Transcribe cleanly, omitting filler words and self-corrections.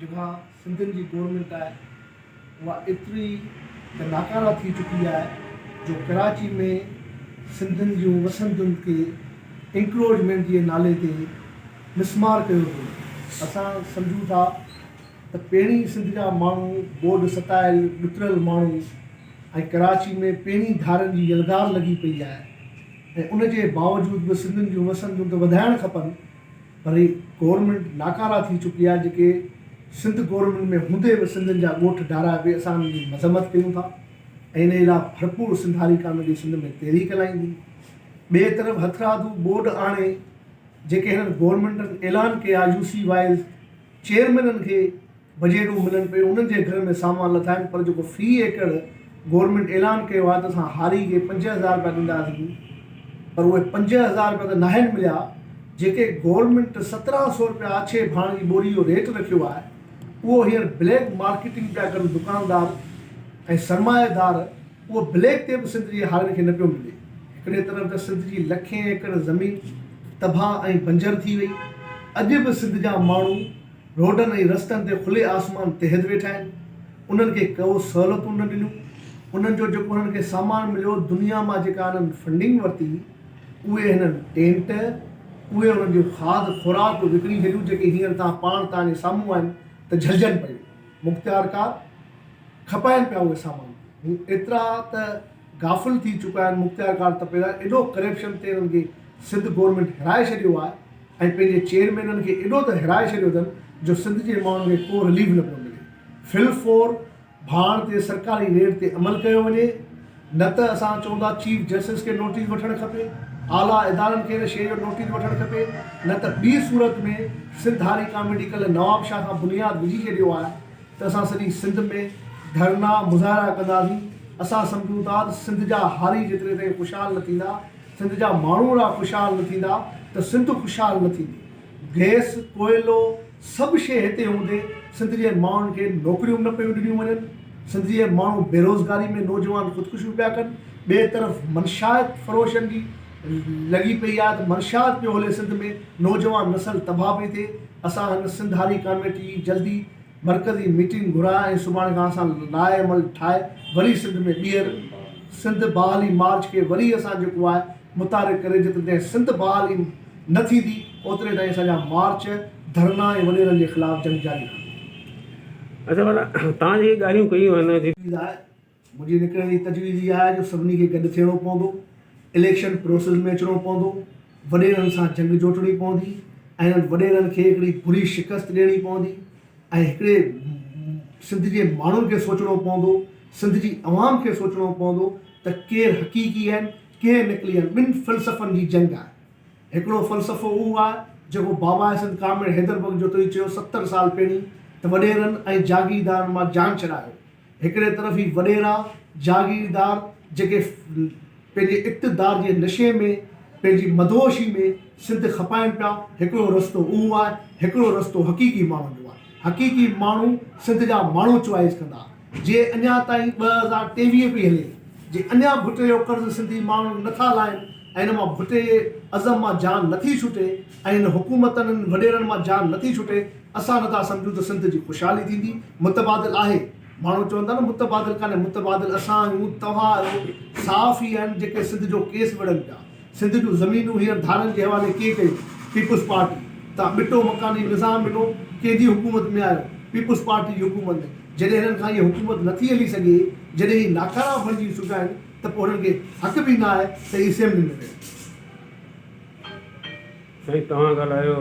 جيڪا سنڌين جي گورنمينٽ آهي اها ايتري ته ناڪاره ٿي چڪي آهي جو ڪراچي ۾ سنڌين جون وسندين کي انڪروچمينٽ جي نالي تي مسمار ڪيو ٿو وڃي. اسان سمجهون ٿا ته پهرين سنڌ جا ماڻهو ٻوڏ ستايل ڏتڙيل ماڻهو ۽ ڪراچي ۾ پهرين ڌارين جي يلغار لڳي پئي آهي ۽ ان جي باوجود به سنڌين جون وسنديون ته وڌائڻ کپن پر هي گورنمينٽ ناڪارا ٿي چڪي آهي جيڪي سنڌ گورنمينٽ ۾ هوندي به سنڌين جا ڳوٺ ڊارايا پئي اسان ان جي مذمت ڪيون ٿا ۽ انهي لاء ڀرپور سنڌ هاري ڪاميٽي سنڌ ۾ تحريڪ هلائيندي ٻئي طرف هٿرادو ٻوڏ آڻي جيڪي هنن گورنمينٽن اعلان ڪيا يو سي وائيز چيئرمينن کي بجيٽون ملن پيون انهن جي گهر ۾ سامان لٿا آهن پر جيڪو في ايڪڙ گورنمينٽ اعلان ڪيو آهي ته اسان هاري کي 5000 رپيا ڏينداسين پر اهي 5000 رپيا ته ناهن مليا جيڪي گورنمينٽ 17 سو رپيا اڇي ڀاڻ جي ٻوري جو ريٽ رکيو آهي اهو هينئر بليڪ مارڪيٽنگ پيا ڪن دڪاندار ۽ سرمائيدار اهو بليڪ تي به سنڌ جي هارين کي نه پيو ملي. هڪڙي طرف ته سنڌ جي لکين ايڪڙ زمين تباهه ۽ بنجر ٿي وئي، اڄ به سنڌ جا ماڻهو روڊن ۽ رستن تي کلي آسمان تحت ويٺا آهن، انهن کي ڪو سهولتون نه ڏنيون، انهن جو جيڪو انهن کي سامان مليو دنيا مان جيڪا انهن فنڊنگ ورتي اهي هنن ٽينٽ، اهي انهن جون کاڌ خوراڪ وڪڻي ڇڏيون جيڪي هينئر توهان پاڻ توهان جي سامهون آهن ته جهلجن پيون. مختيارڪار کپائن پيا اهي سامان هو ايترا ته غافل ٿي چڪا آهن مختيارڪار تپيدار ايڏو ڪرپشن تي انهن کي سنڌ گورنمينٽ هرائي ڇڏيو آهي ۽ پنهنجي چيئرمينن کي ايڏو ته هرائي ڇڏيو اٿن جو سنڌ جي ماڻهن کي ڪو رليف نه پيو ملي فل فور ڀاڻ تي سرڪاري ريٽ تي عمل ڪيو وڃي نه ته اسان چئون ٿا چيف جسٽس کي نوٽيس وٺڻ کپي، اعليٰ ادارن کي ان شيء جو نوٽيس وٺڻ کپي نه ته ٻي صورت ۾ سنڌ هاري ڪاميٽي ڪلهه نوابشاهه کان بنياد وجهي ڇڏيو آهي ته اسان سڄي سنڌ ۾ ڌرڻا مظاهرا ڪنداسين اسان سمجهون ٿا ته سنڌ جا هاري جيتري تائين خوشحال نه ٿيندا سنڌ جا ماڻهوڙا خوشحال نه ٿيندا ته سنڌ خوشحال نه ٿيندي. گئس، ڪوئلو سڀ شيء هتي هوندي سنڌ جي ماڻهن کي نوڪريون به نه پيون ڏنيون وڃن، سنڌ جي ماڻهو بيروزگاري ۾ نوجوان خودڪشيون پيا ڪن، ٻئي طرف منشيات فروشن جي لڳي پئي آهي ته منشيات پيو هلي سنڌ ۾ نوجوان نسل تباهه پئي ٿئي، اسان هن سنڌ هاري ڪاميٽي جي جلدي مرڪزي ميٽنگ گهرائي ۽ سڀاڻي کان اسان لاء عمل ٺاهي وري سنڌ ۾ ٻيهر سنڌ بحالي مارچ کي وري اسان جيڪو آهي متحرڪ ڪري جيتري تائين سنڌ بحالي نه ٿيندي اوتري تائين اسان جا مارچ، ڌرڻا ۽ وڏيرن جي خلاف جنگ جاري رهندي. اڇا معنيٰ توهان جيڪي ڳالهيون ڪيون آهن جيڪي. تجويز آهي منهنجي نڪرڻ جي تجويز اها آهي جو سڀني کي گڏ ٿيڻو پوندو، اليڪشن پروسيس ۾ اچڻو پوندو، وڏيرن سان جنگ جوٽڻي پوندي ۽ انهن وڏيرن کي هڪڙي بري شڪست ڏيڻي پوندي ۽ هڪڙي سنڌ جي ماڻهن کي سوچڻو پوندو، سنڌ جي عوام کي سوچڻو پوندو ته ڪير حقيقي آهن، ڪير نقلي آهن، ٻن فلسفن جي جنگ آهي. هڪڙو فلسفو اهو آهي جيڪو باباء سنڌ ڪامريڊ حيدر بخش جتوئي چيو 70 سال پهرين ته وڏيرن ۽ جاگيردارن مان جان ڇڏايو. هڪڙي طرف هي وڏيرا، جاگيردار جيڪي پنهنجي اقتدار جي نشي ۾ پنهنجي مدهوشي ۾ سنڌ کپائن پيا، هڪڙو رستو اهو آهي، هڪڙو رستو حقيقي ماڻهن جو آهي. حقيقي ماڻهو سنڌ جا ماڻهو چوائس ڪندا. جي اڃا تائين 2023 پئي هلي، جي اڃا ڀٽي جو قرض سنڌي ماڻهن نه ٿا لاهن ۽ ان مان ڀٽي جي عزم مان جان نه ٿي ڇٽي ۽ هن حڪومتن ۽ وڏيرن مان جان نه ٿي ڇٽي، اسان نه ٿا سمجهون ته سنڌ جي خوشحالي ٿيندي. متبادل آهي. ماڻهو چون ٿا نه متبادل ڪانهي، متبادل اسان آهيون، توهان آهيو، صحافي آهن جيڪي سنڌ جو ڪيس وڙهن پيا. سنڌ جون زمينون هينئر ڌارين جي حوالي ڪيئن ڪيون؟ پيپلز پارٽي تان ٻٽو مڪاني نظام ڏنو، ڪنهن جي حڪومت ۾ آيو؟ پيپلز پارٽي جي حڪومت ۾. جڏهن هنن کان هيء حڪومت نٿي هلي سگهي، جڏهن هي ناڪارا بڻجي چڪا آهن ته پوء هنن کي حق به نه آهي ته هي اسيمبلي ۾ ويهن. سائين توهان ڳالهايو.